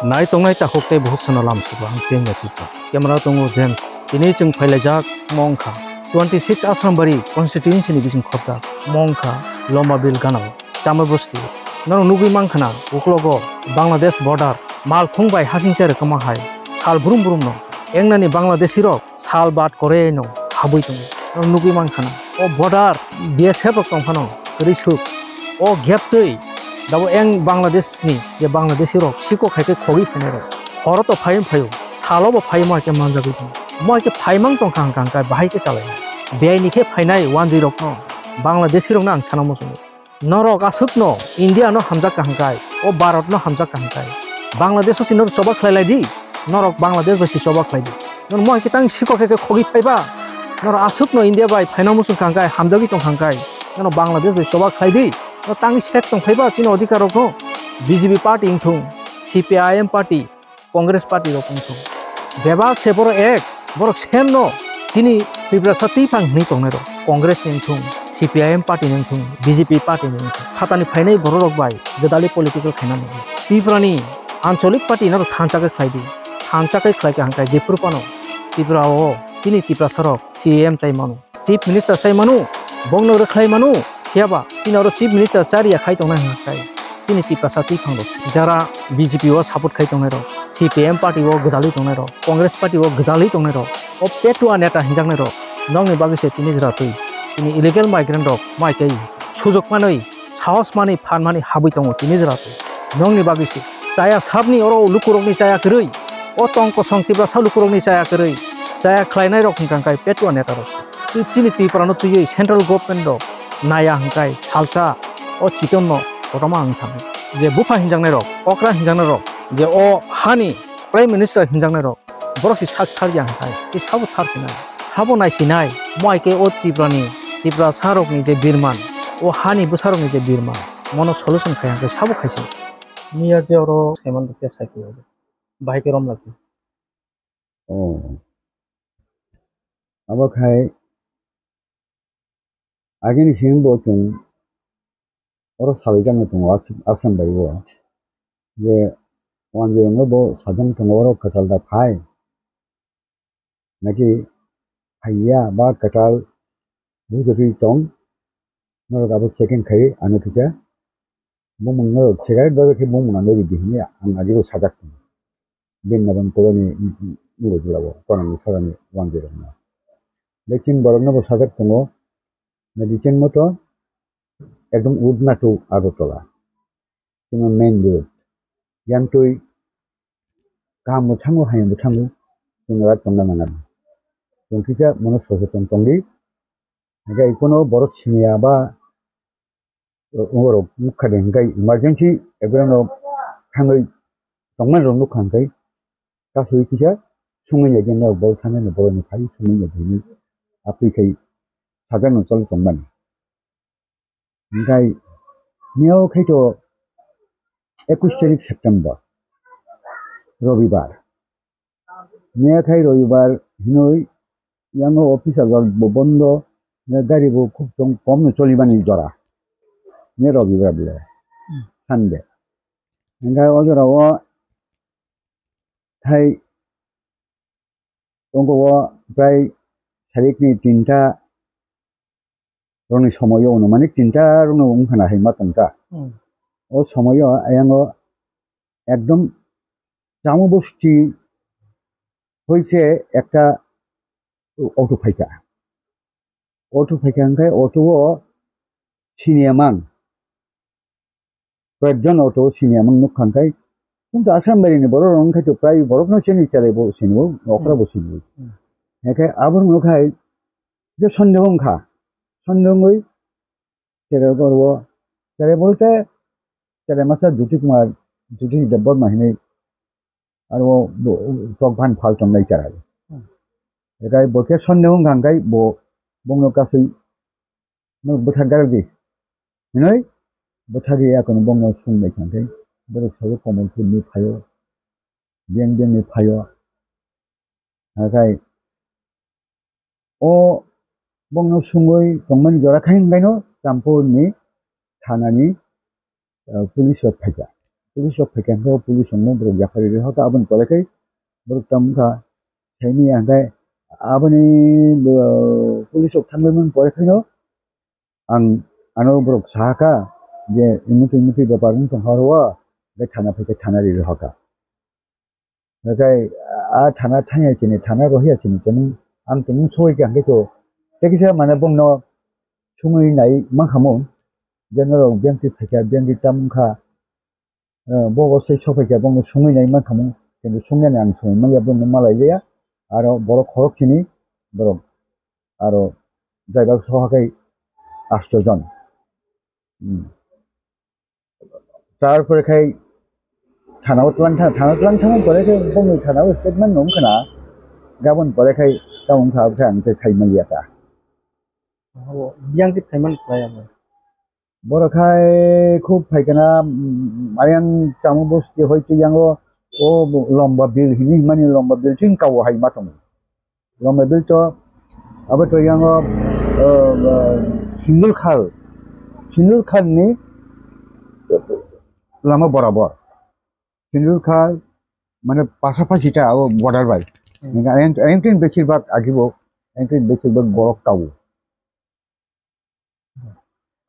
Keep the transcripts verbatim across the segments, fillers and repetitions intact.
Nai tongnai takhuk tei bukhuk chano lam sugo ang tei Nepal. Camera tongo James. Tini chwng phailaijak omo wngkha twenty six Asrambari constituency ni bising khopjak omo wngkha Lombabil ganao Chamai bosti. Norok nugwi mankha na uklogo Bangladesh border malkhung bai hasingcha rwkma hai sal brum brum no engnani Bangladeshi rok sal bat kore no habwi tongo. Norok nugwi mankha na o border B S F rok tongphano kwrwi suk. O gap twi dabo eng Bangladesh ni je Bangladeshi rok siko khai khe khogwi phainai rok. Horo to phai phaio, salo bo phai mo hai khe manjagwi tongo. Mo hai khe phaimang tongkha hwnkha hwnkhe bahai khe chalai. Biyai ni khe phainai wanjwi rok no Bangladeshi rok no ang sana muchungo. Norok aswkno India no hamjak kaham kai, o Bharat no hamjak kaham kai. Bangladesh o si norok choba khlai lai di, norok Bangladesh bai si choba khlai di. Norok mo hai khe tang siko khe khe khogwi phaiba. Norok aswkno India bai phaina muchung kaham kai, hamjagwi tong kaham kai. Norok Bangladesh bai choba khlai di. Norok tang sek tong phaiba chini odhikar rok no. B J P party wngthung, C P I M party, Congress party rok wngthung. Bebak se borok ek, borok sem no chini Tiprasa twiphang hwnwi tongnai rok. Congress ni wngthung, C P I M party ni wngthung, B J P party ni wngthung. Phatani phainai borok rok bai gwdalwi political khaina nangya. Tripura ni Anchalik party no thansa khe khlai di. Thansa khe khlai kha hwnkhe jephuru phano Tripura o chini Tiprasa rok C M chai mano. Chief Minister sai manu, bongno rwkhlai manu, phiya ba chini oro Chief Minister chariya khai tongnai hwnka khai chini Tiprasa twiphang rok jara B J P o support khai tongnai rok, C P M party o gwdalwi tongnai rok, Congress party o gwdalwi tongnai rok, o petua neta hinjaknai rok nokni bagwi se tini jora twi tini illegal migrant rok mai tei sujok manwi sahos manwi phan manwi habwi tongo tini jora twi nokni bagwi se chaya sabni oro lukurokni chaya kwrwi o tong kosong Tiprasa lukurokni chaya kwrwi chaya khlainai rok hwnka khai petua neta rok. Twi chini Tripura no twiwi central government rok naya hwnkhe salsa o chicken no kotorma wng thangwi. Je bupha hinjaknai rok, okra hinjaknai rok, je o hani prime minister hinjaknai rok, borok si sak thar ya hwnkhe, tei sabo thar sinai, sabo nai sinai, mo hai khe o Tripura ni, Tiprasa rok ni je birman, o hani bwsa rok ni je birman, mono solution khai hwnkhe sabo khai sinai. Miya je oro saiman rok khe sai khe bahai khe rom lagi. Oh. Abo khai agini simi bo chwng oro salai jakno tongo Assam bai o je wanjwi rokno bo sajak tongo oro kwtal da phai naki phaiya ba kwtal bujagwi tong norok abo checking khai ano kisa bumung no cigarette bagwi khe bumung ano ridi hinwi ang agebo sajak tongo. Bini nabang koloni nugo jilabo konani sorani wanjwi rokno. Lekin borokno bo sajak tongo medicine moto ekdom udna to Agartala. Tini main road. Yang twi kaham bo thango hayung bo thango chwng rat tongna nang. Chwng kisa mono soseton tongdi. Hingke ikono borok siniya ba Borok nukha de hingkai emergency ebrano thangwi tongmani rok nukha hingkai kasui kisa sungwi naidi norok borok sanani borokni phai sungwi naidi hinwi aphi khai sajakno choli tongmani. Hingkai miyao khaito ekush tarik September Robibar. Miya khai robibar hinoi yango office ajak bo bondo, miya gari bo khub tong kom no choli mani jora. Miya robibar bole Sunday. Hingke o jora o khai tongo o prai sarik ni tinta rokni somoyo anumanik tinta rokno wngkha na hinma tongkha. Hmm. O somoyo ayang o ekdom Chamu bosti hoise ekta auto phaikha. Auto phaikha hingkhe auto o siniya mang. Koyekjon auto o siniya mang nukha hingkhe. Kintu Assam bairi ni borok rok wngkhe to prai borok no sini chalai bo sini o, okra bo sini o. Hmm. Hingkhe abo rok nukha je sondeho wngkha. Sondeho wngwi Cherai borok o, cherai bolte cherai masa Jyoti Kumar, Jyoti Debbarma hinwi aro bo tok ban phal tongnai cherai. Hmm. Ekai bo khe sonde wng kha hingkai bo bongno kasui no bwthak garak di hinwi bwthak ya kono bongno sung bai kha hingkai borok sabo Komolpur ni phaio, beng beng ni phaio. Hakai o bongno sungwi tongmani jora khe hingkaino Champur ni thana ni, eh, police rok phaikha. police rok phaikha hwnkhe o police rokno borok yaphari rwkha, aboni pore khe borok tamo wngkha saimanya hwnkhe aboni, uh, police rok thangwi mani pore khe no ang ano borok sahakha je imutwi imutwi bepar wng tongkha oro o, tei thana phaikhe thana ri rwkha. Hwnkhe a thana thangya chini, thana rohya chini, tini ang tini soi kha hwnkhe to tei kisa mane bongno sungwi nai mankhamu je norok biyangtwi phaikha, biyangtwi tamo wngkha, eh, bo bo sei sophaikha bongno sungwi nai mankhamu, kintu sungnani ang sungwi manya bongno malai liya, aro borok khorok chini borok aro driver sohakhe asto jon. Hmm. Tarpore khai thana o tlang tha-, thana o tlang thangmani pore khe bongni thana o statement nung khna, gabon pore khai tamo wngkha, aboni khai ang tei sai manliya ta. Abo biyang khe phaimani khlai abo. Borok khai khub phaikana, mm, ayang chamo bosti hoi twi yango o lomba bil hini himani lomba bil tin kawo hai ma tongo. Lomba bil to abo to yango, uh, uh, Sindul Khal, Sindul Khal ni lama borabor. Sindul Khal mane pasapasi ta abo border bai. Hmm. Ayang, ayang tin besir bak agibo, ayang tin besir bak borok kawo.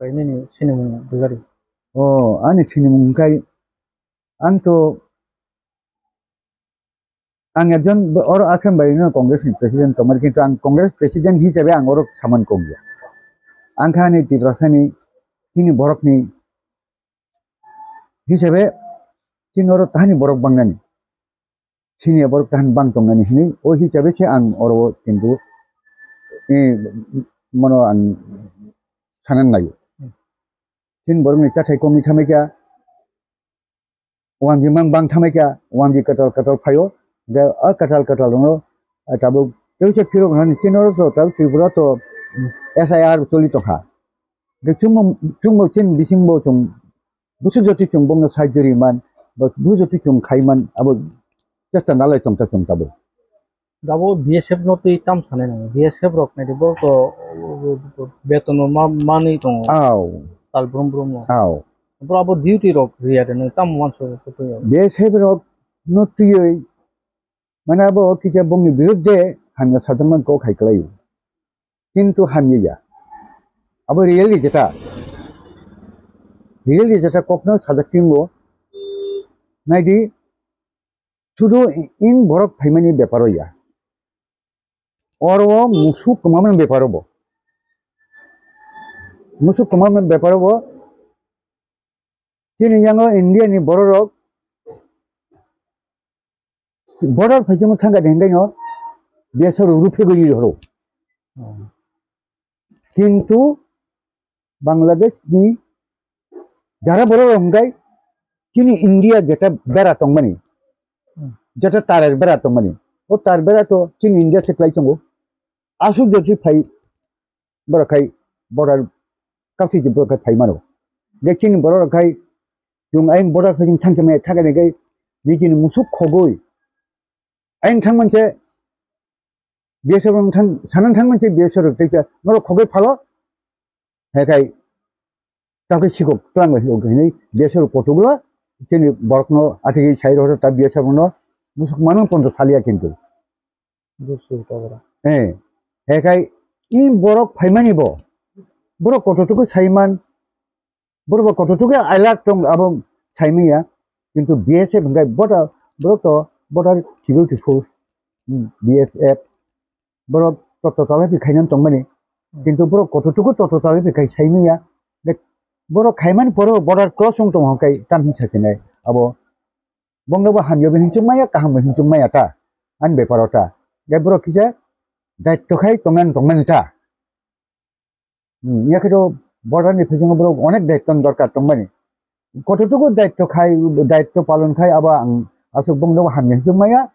Bai nini sinimung dugari. Oh, ani sinimung kai ang to Ang ekjon bo-, oro Assam bai no Congress ni president tongmani, kintu ang Congress president hisabe ang oro saman kok ya. Ang kha ani Tiprasa ni, chini borok ni hisabe chini oro tahani borok bangnani. Chini borok tahan bang tongnani hinwi o hisabe se ang oro kintu, eh, mono ang sanan nayo. Chini borok ni chathai kok ni thamai kha, Wanji mang bang thamai kha, wanji kwtal kwtal phaio, hwnkhe a kwtal kwtal rokno, ah, tabuk tei se phirok rwhani chini oro to tabuk Tripura to S I R choli tongkha. Hwnkhe chwngno, chwngno chini bisingbo chwng bwswk jotwi chwng bongno sai jwrwi man, ba bwswk jotwi chwng khai man, abo chesta nalai tongta chwng tabuk. Abo B S F no twi tam sanai nang, B S F rok nai bo to beton no ma-, manwi tongo. Aw. Tal brum brum no. Aw. Bro abo duty rok riya de nang tam manso ko to ya. B S F rok no twiwi mane abo kisa bongni birudde hamya sajakman kok hai kwlai. Kintu hamya ya. Abo real jeta. Real jeta kokno sajak tingo. Naidi Sudu in borok phaimani beparo ya. Oro o musuk kwmamani beparo bo. Musuk kwmamani beparo bo. Chini yango India ni bororok border phaisamo thangkha de hingaino B S F rok ruphe gori horo. Hmm. Kintu Bangladesh ni jara borok rok hwnkhe chini India jeta bera tongmani, hmm, jeta tarar bera tongmani, o tar bera to chini India se klai tongo. Aswk jotwi phai borok khai border kathwi borok khai phai mano. Je chini borok rok khai chwng ayang border khai chwng thangsa maya thangani khai nijini musuk khogwi ayang thangman se B S F rok thang, sanang thangman se B S F rok tei norok khogwi phalo, hai khai takhe sikok twlang bai hinwi B S F rok kochok ulo, chini borokno athigwi sai rw ta B S F rokno musuk mano pondo saliya kintu. Busu tabra. Eh, hai khai i borok phaimani bo, borok kotor tuku saiman, Borok bo kotor tuku alert tong abo saimanya, kintu B S F hwnkhe borok to border security force, hmm, B S F, borok toto chalai pi khainani tongmani, kintu borok kotor tuku toto chalai pi khai saimanya, de borok khaimani poro border cross wng tong hwnkhe tam hinsa khenai abo bongno bo hamya bo hinchuk maya kaham bo hinchuk maya ta ani beparo ta, de borok kisa daitto khai tongnani tongmani ta. Hmm, ya khe to border ni bisingo borok onek daitto ni dorkar tongmani. Kototuku daitto khai, daitto palon khai abo ang aswk bongno hamya hinchuk maya,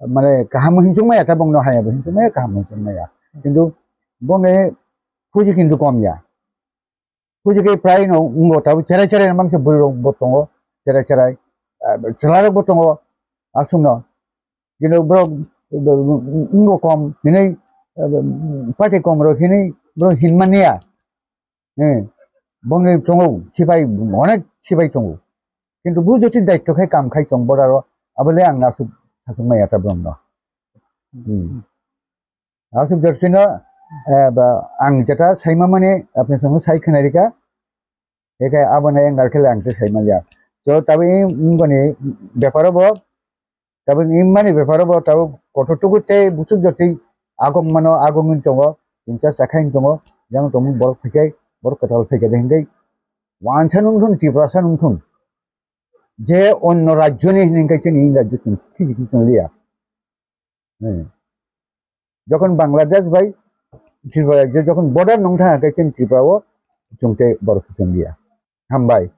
mane kaham hinchuk maya ta bongno hamya hinchuk maya, kaham hinchuk maya. Kintu bongni huji kintu kom ya. Huji khe prai no wngo ta cherai cherai mangsa bwrwi rok bo tongo, cherai cherai, ah, chwla rok bo tongo, aswk no. Kintu borok wngbo kom hinwi, party kom rok hinwi borok hinmaniya. Eh, bongni tongo sipai, onek sipai tongo. Kintu bo joti daitto khai kam khai tong boraro, abole ang asuk thasuk maya ta brom no. Hmm. Asuk jotino, eh, ba, ang jeta saima mani apni songno sai khwnarika, ekai abona engar khele ang te saima liya. So, tabi mgoni beparo bo, tabi mani beparo bo, tabi kotor tuku te busuk joti agom mano, agom in tongo, tinsa sakhain tongo, jang tong borok phekai, borok kwtal phekai de hingai. Wansa nungthun, Tiprasa nungthun. Je onno rajyoni hinengkai chini rajyo tong, khiji khiji tong liya. Hmm. Jokhon Bangladesh bai Tripura rajyo jokhon border nong thang khe chini Tripura o chwng tei borok khiching liya. Hambai.